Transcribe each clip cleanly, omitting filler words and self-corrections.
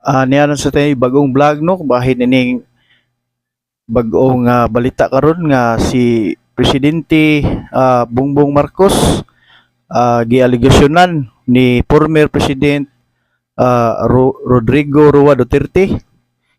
Niya sa tayo bagong vlog, no, bahin ining bagong balita karon nga si Presidente Bongbong Marcos gialegasyonan ni former President Rodrigo Roa Duterte.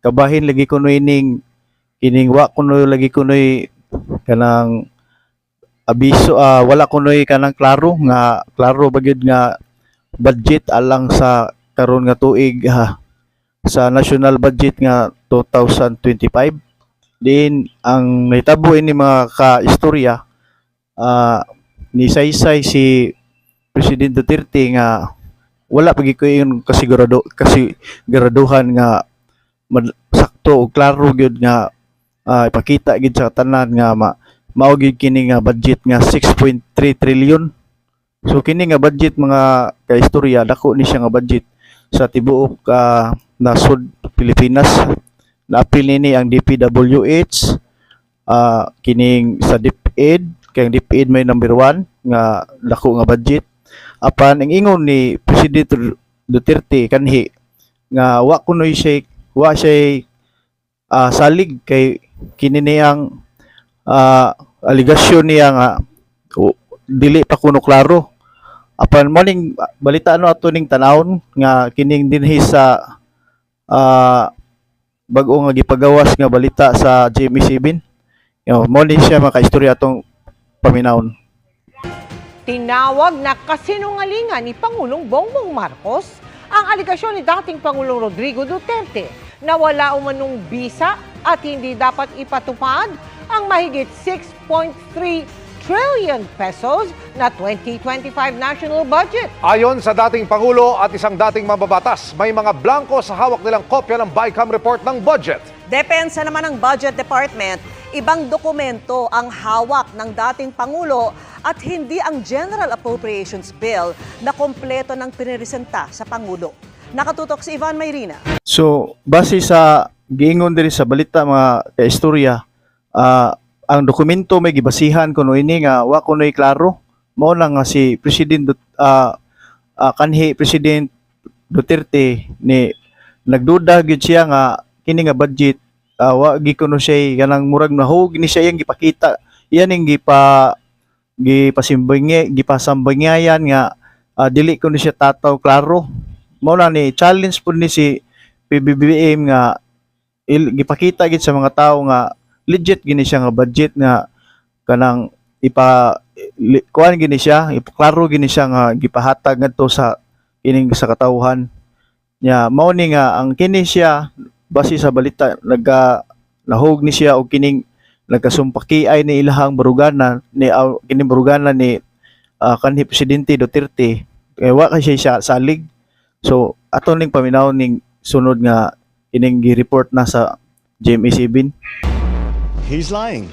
Kabahin lagi kuno ining kining wa kuno lagi kunoy kanang abiso, wala kunoy kanang klaro nga klaro ba gyud nga budget alang sa karon nga tuig ha, sa national budget nga 2025. Din ang nahitabo ini, mga ka-istorya, ni saysay si President Duterte nga wala pa gyud ko yung kasigurado kasiguraduhan nga sakto o klaro gyud nga ipakita gyud sa tanan nga mao gyud kini nga budget nga 6.3 trillion. So kini nga budget, mga kaistorya, dako ni siya nga budget sa tibuok nasod Pilipinas. Naapil nini ang DPWH, kining sa DepEd, kay ang DepEd may number 1 nga dako nga budget. Apan ang ingon ni President Duterte kanhi nga wa kunoy siya, wa siya salig kay kini niyang aligasyon niya nga dili pa kuno klaro. Apan mo ning balita, no, ato ning tanawon nga kining dinhi sa bag-o nga gipagawas nga balita sa GMA7. Yo, mo ni siya, mga kaistorya, atong paminawon. Tinawag na kasinungalingan ni Pangulong Bongbong Marcos ang aligasyon ni dating Pangulong Rodrigo Duterte na wala umanong bisa at hindi dapat ipatupad ang mahigit 6.3 trillion pesos na 2025 national budget. Ayon sa dating Pangulo at isang dating mambabatas, may mga blangko sa hawak nilang kopya ng BICAM report ng budget. Depensa naman ng Budget Department, ibang dokumento ang hawak ng dating Pangulo at hindi ang General Appropriations Bill na kompleto ng piniresenta sa Pangulo. Nakatutok si Ivan Mayrina. So, base sa giingon diri sa balita, mga kaistorya, ang dokumento may gibasihan kuno ini nga wa kuno'y klaro. Mao lang nga si President kanhi President Duterte ni nagduda gyud siya nga kini nga budget wa gi kuno siya kanang murag nahug ni siya iyang gipakita, iyan ning gipasimbingi gipasambingayan nga dili kuno siya tataw klaro. Mao na ni challenge pud ni si PBBM nga gipakita gid sa mga tao nga legit gini siya nga budget nga kanang kuan gini siya, ipaklaro gini siya nga gipahatag ngadto sa kining sa katawhan nya. Mao ni nga ang kini siya, base sa balita, naga nahug ni siya og kining nagkasumpaki ay ni ilahang barugana ni kining barugana ni kanhi Presidente Duterte kay wa kay siya salig. So ato ning paminaw ning sunod nga kining gi-report na sa GMA7. He's lying.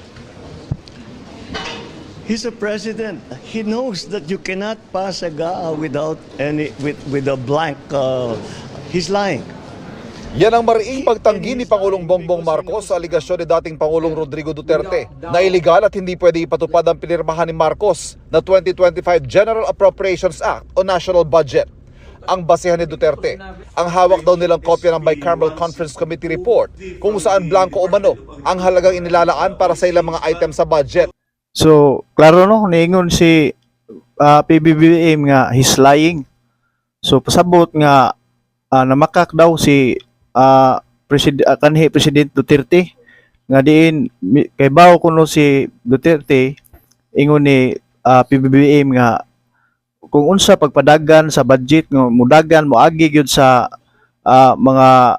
He's a president. He knows that you cannot pass a GAA without any with a blank. He's lying. Yan ang mariing pagtanggi ni Pangulong Bongbong Marcos sa aligasyon ni dating Pangulong Rodrigo Duterte na iligal at hindi pwede ipatupad ang pinirmahan ni Marcos na 2025 General Appropriations Act o National Budget. Ang basehan ni Duterte, ang hawak daw nilang kopya ng Bicameral Conference Committee report kung saan blangko umano ang halagang inilalaan para sa ilang mga item sa budget. So, klaro, no, niingon si PBBM nga he's lying. So, pasabot nga namakak daw si kanhi President Duterte nga diin kay bawo kuno si Duterte, ingon ni PBBM nga kung unsa pagpadagan sa budget nga mudagan moagi gyud sa mga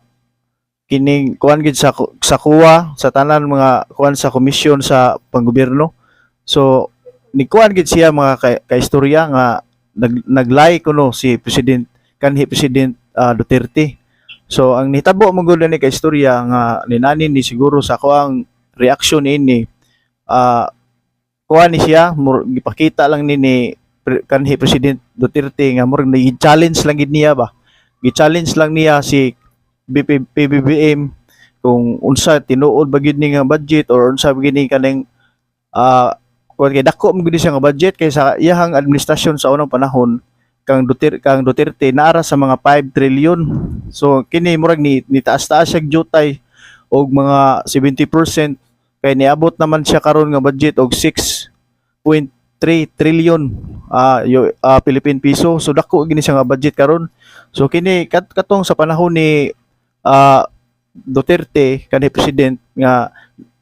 kining kuan gyud sa kuwa sa tanan mga kuan sa komisyon sa panggobyerno. So ni kuan gid siya, mga kaistorya, nga nag-lie kuno si President kanhi President Duterte. So ang nitabo mo gud ni kaistorya nga ninani ni siguro sa kuang reaksyon ini, kuan ni siya, gipakita lang ni kanhi President Duterte nga murag nag-challenge lang gid niya ba. Gi-challenge lang niya si BP, PBBM kung unsa tinuod ba gid ni nga budget or unsa ba gid ni kaning kuan, kay dako mo gid siya nga budget kay sa iyahang administrasyon sa unang panahon. Kang Duterte naara sa mga 5 trillion. So kini murag ni taas-taas siya jutay og mga 70% kay niabot naman siya karon nga budget og 6.3 trillion Philippine piso. So dako gini siya nga budget karon. So kini katong sa panahon ni Duterte, kanhi president, nga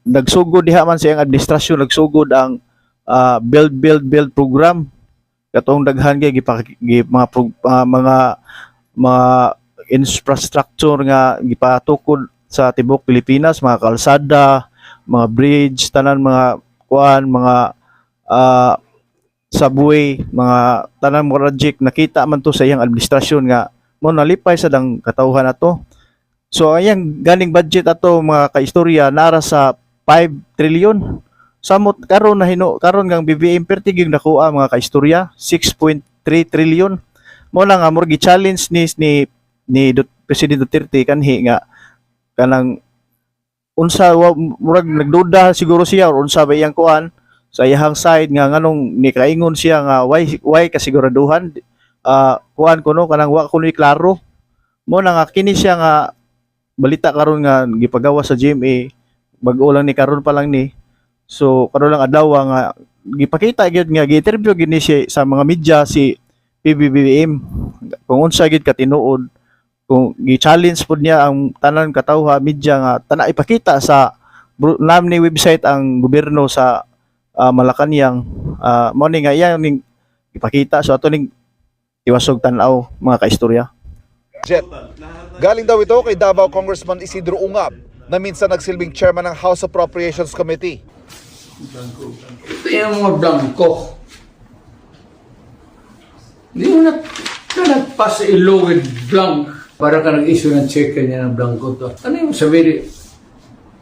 nagsugod diha man sa iyang administrasyon, nagsugod ang Build Build Build program, katong daghan kay mga infrastructure nga gipatukod sa tibuok Pilipinas, mga kalsada, mga bridge, tanan, mga kuan, mga subway, mga tanan mga project. Nakita man to sa iyang administrasyon nga mo nalipay sa dang katawhan ato. So ayang ganing budget ato, mga kaistorya, nara sa 5 trillion. Samot karon na hino karon ngang BBM perti gyud nakuha, mga kaistorya, 6.3 trillion. Mo na nga murag gi-challenge ni President Duterte kanhi nga kanang unsa murag nagduda siguro siya or unsa ba iyang kuan sa iyang side nga nganong ni kaingon siya nga why kasiguraduhan kuan kuno kanang wa kuno klaro. Mo na nga kini siya nga balita karon nga gipagawa sa GMA, bag-o lang ni, karon pa lang ni. So karon lang adlaw nga gipakita gyud nga gi-interview gyud ni siya sa mga media si PBBM kung unsa gyud katinuod, kung gi-challenge pud niya ang tanan katawha, media, nga tana ipakita sa nam ni website ang gobyerno sa Malacanang. Mao ni nga iya ning ipakita, so ato ning tiwasog tan-aw, mga kaistorya. Jet. Galing daw ito kay Davao Congressman Isidro Ungab na minsan nagsilbing chairman ng House Appropriations Committee. Ito yung mga blanco. Hindi mo na ka nag-pass a law with blank para ka nag-issue ng check niya ng blanco to. Ano yung sabihin?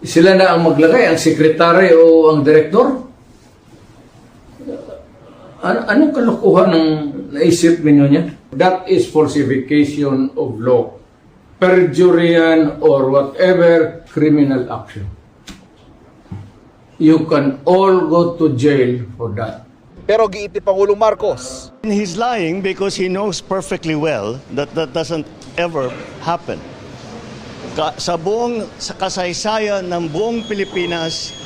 Sila na ang maglagay, ang sekretary o ang direktor? Anong kalokohan ng naisip ninyo niya? That is falsification of law. Perjury yan or whatever criminal action. You can all go to jail for that. Pero giit ni Pangulong Marcos, And he's lying because he knows perfectly well that that doesn't ever happen. Sa kasaysayan ng buong Pilipinas,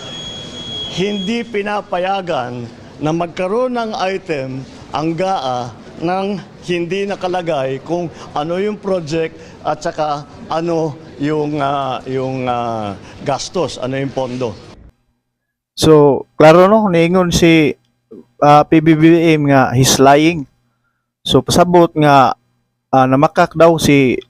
hindi pinapayagan na magkaroon ng item ang GAA ng hindi nakalagay kung ano yung project at saka ano yung gastos, ano yung pondo. So, klaro no, niingon si PBBM nga he's lying. So, pasabot nga namakak daw si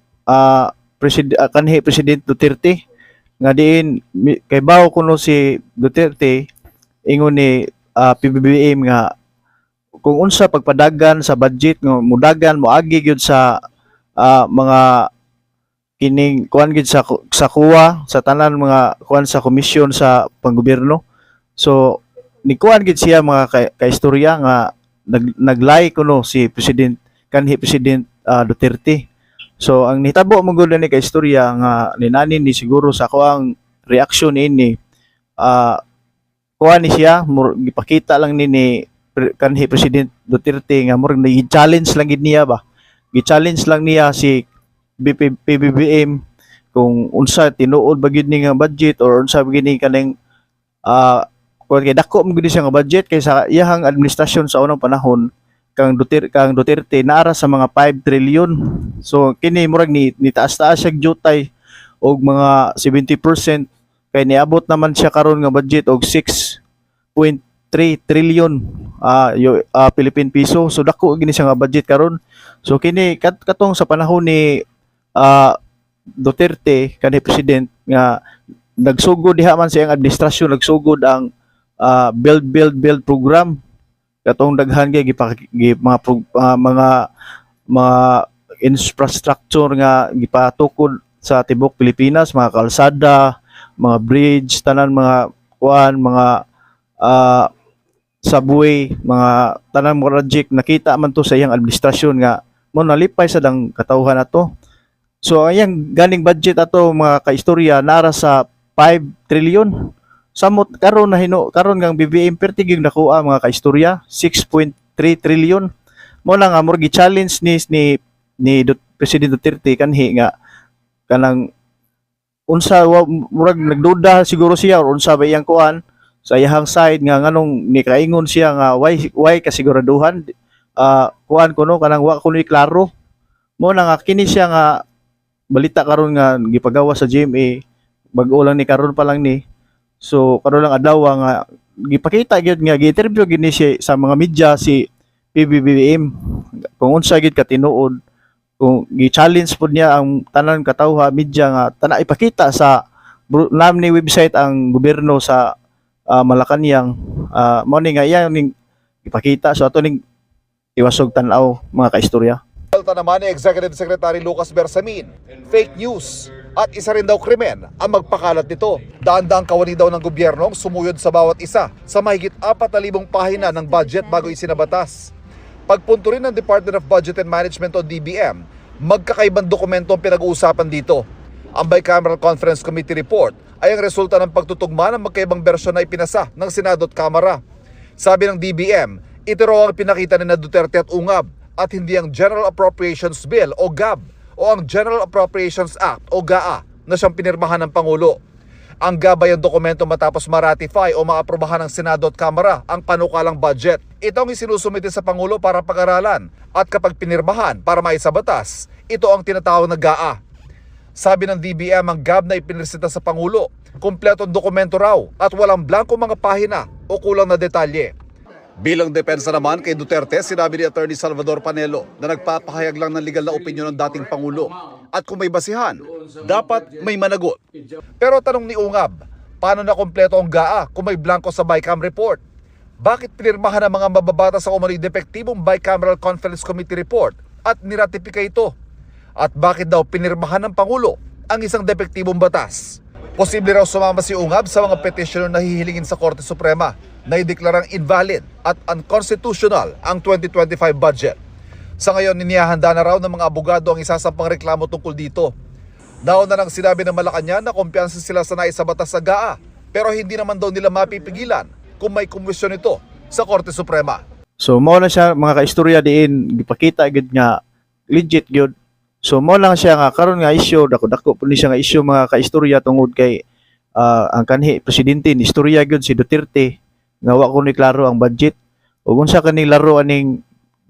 kanhi President Duterte nga diin kay bawo kuno si Duterte. Ingon ni PBBM nga kung unsa pagpadagan sa budget nga mudagan, moagi gyud sa mga kining kuan gyud sa kuwa sa tanan mga kuan sa komisyon sa panggobyerno. So ni kuan gid siya, mga kaistorya, nga naglie kuno si President kanhi President Duterte. So ang nitabo mo gud ni kaistorya nga ninani ni siguro sa kuang reaksyon ini kuan ni siya gipakita lang ni kanhi President Duterte nga murag gi-challenge lang gid niya ba, gi-challenge lang niya si BP, PBBM kung unsa tinuod ba gid ni nga budget or unsa ba gid ni kaning kuan, kay dako mo gid siya nga budget kay sa iyahang administrasyon sa unang panahon kang Duterte naara sa mga 5 trillion. So kini murag ni taas-taas siya jutay og mga 70% kay niabot naman siya karon nga budget og 6.3 trillion Philippine piso. So dako gini siya nga budget karon. So kini katong sa panahon ni Duterte, kanhi president, nga nagsugod diha man sa iyang administrasyon, nagsugod ang Build Build Build program, katong daghan kay mga infrastructure nga gipatukod sa tibuok Pilipinas, mga kalsada, mga bridge, tanan, mga kuan, mga subway, mga tanan mga project. Nakita man to sa iyang administrasyon nga mo nalipay sa dang katawhan ato. So ayang ganing budget ato, mga kaistorya, nara sa 5 trillion. Samot karon na hino karon ngang BBM perti gyud nakuha, mga kaistorya, 6.3 trillion. Mo na nga murag gi-challenge ni President Duterte kanhi nga kanang unsa murag nagduda siguro siya or unsa ba iyang kuan sa iyahang side nga nganong ni kaingon siya nga why kasiguraduhan, kuan kuno kanang wa kuno klaro. Mo na nga kini siya nga balita karon nga gipagawa sa GMA, bag-o lang ni, karon pa lang ni. So karon lang adlaw nga gipakita gyud nga gi-interview gyud ni siya sa mga media si PBBM kung unsa gyud katinuod, kung gi-challenge pud niya ang tanan katawha, media, nga tana ipakita sa nam ni website ang gobyerno sa Malacanang. Mao ni nga iya ning ipakita, so ato ning iwasog tan-aw, mga kaistorya. Balta naman ni Executive Secretary Lucas Bersamin, fake news at isa rin daw krimen ang magpakalat nito. Daan-daang kawani daw ng gobyerno ang sumuyod sa bawat isa sa mahigit 4,000 pahina ng budget bago isinabatas. Pagpunto rin ng Department of Budget and Management o DBM, magkakaibang dokumento ang pinag-uusapan dito. Ang Bicameral Conference Committee report ay ang resulta ng pagtutugma ng magkaibang bersyon na ipinasa ng Senado at Kamara. Sabi ng DBM, ito raw ang pinakita nina Duterte at Ungab at hindi ang General Appropriations Bill o GAB o ang General Appropriations Act o GAA na siyang pinirmahan ng Pangulo. Ang GAB ay ang dokumento matapos ma-ratify o maaprobahan ng Senado at Kamara ang panukalang budget. Ito ang isinusumite sa Pangulo para pag-aralan at kapag pinirmahan para maisabatas, ito ang tinatawag na GAA. Sabi ng DBM, ang GAB na ipinresenta sa Pangulo, kumpletong dokumento raw at walang blangko mga pahina o kulang na detalye. Bilang depensa naman kay Duterte, sinabi ni Attorney Salvador Panelo na nagpapahayag lang ng legal na opinyon ng dating Pangulo. At kung may basihan, dapat may managot. Pero tanong ni Ungab, paano na kompleto ang GAA kung may blangko sa BICAM report? Bakit pinirmahan ng mga mababatas sa umano'y depektibong Bicameral Conference Committee report at niratipika ito? At bakit daw pinirmahan ng Pangulo ang isang depektibong batas? Posible raw sumama si Ungab sa mga petitioner na hihilingin sa Korte Suprema na ideklarang invalid at unconstitutional ang 2025 budget. Sa ngayon, inihahanda na raw ng mga abogado ang isasampang reklamo tungkol dito. Nauna nang sinabi ng Malacanang na kumpiyansa sila sa naisabatas sa GAA, pero hindi naman daw nila mapipigilan kung may kumwestiyon ito sa Korte Suprema. So mao na siya, mga kaistorya, diin gipakita gyud nga legit gyud. So mao lang siya nga karon nga issue, dako-dako pud ni siya nga issue, mga kaistorya, tungod kay ang kanhi presidente ni istorya gyud si Duterte nga wa ko ni klaro ang budget. Ug unsa kaning laro aning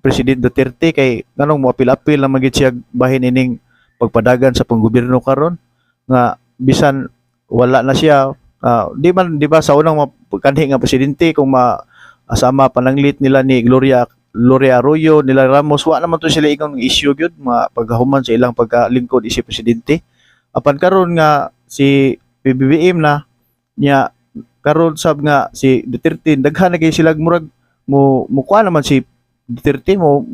President Duterte, kay nganong moapil-apil lang man gyud siya bahin ining pagpadagan sa panggobyerno karon nga bisan wala na siya? Di man, di ba, sa unang mga kanhi nga presidente, kung ma asama pananglit nila ni Gloria Gloria Arroyo, nila Ramos, wa naman to sila ingon issue gyud mga pagkahuman sa ilang pagkalingkod isip presidente. Apan karon nga si PBBM na niya, karon sab nga si Duterte, daghan na kay sila murag mo mukuha naman si Duterte, mo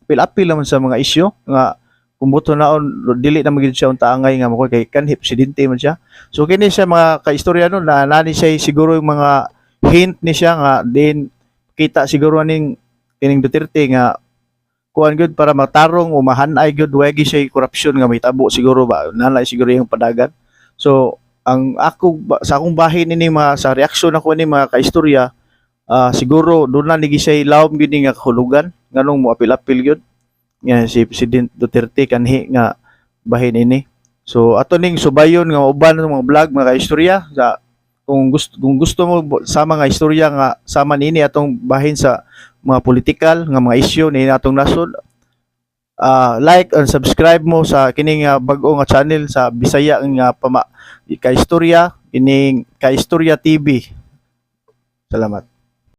apil-apil naman sa mga issue nga kung buto naon dili na magyud siya unta angay nga mo kay kanhi presidente man siya. So kini siya, mga kaistorya, no, na nani siya siguro yung mga hint ni siya nga din kita siguro aning kining Duterte nga kuan gyud para matarong o mahanay gyud, wagi siya korupsyon nga mahitabo siguro ba, nanay siguro yung padagan. So ang ako sa akong bahin ini, mga sa reaksyon ako ni, mga kaistorya, siguro doon na nigi siya lawom gyud ni nga kahulugan nganong mo apil-apil gyud nga si President Duterte kanhi nga bahin ini. So ato ning subayon nga uban ng mga vlog, mga kaistorya, sa kung gusto mo sa mga istorya nga sama niini atong bahin sa mga politikal nga mga issue ni atong nasod, like and subscribe mo sa kining bag-o nga channel sa Bisaya nga pama Kaistorya, kining Kaistorya TV. Salamat.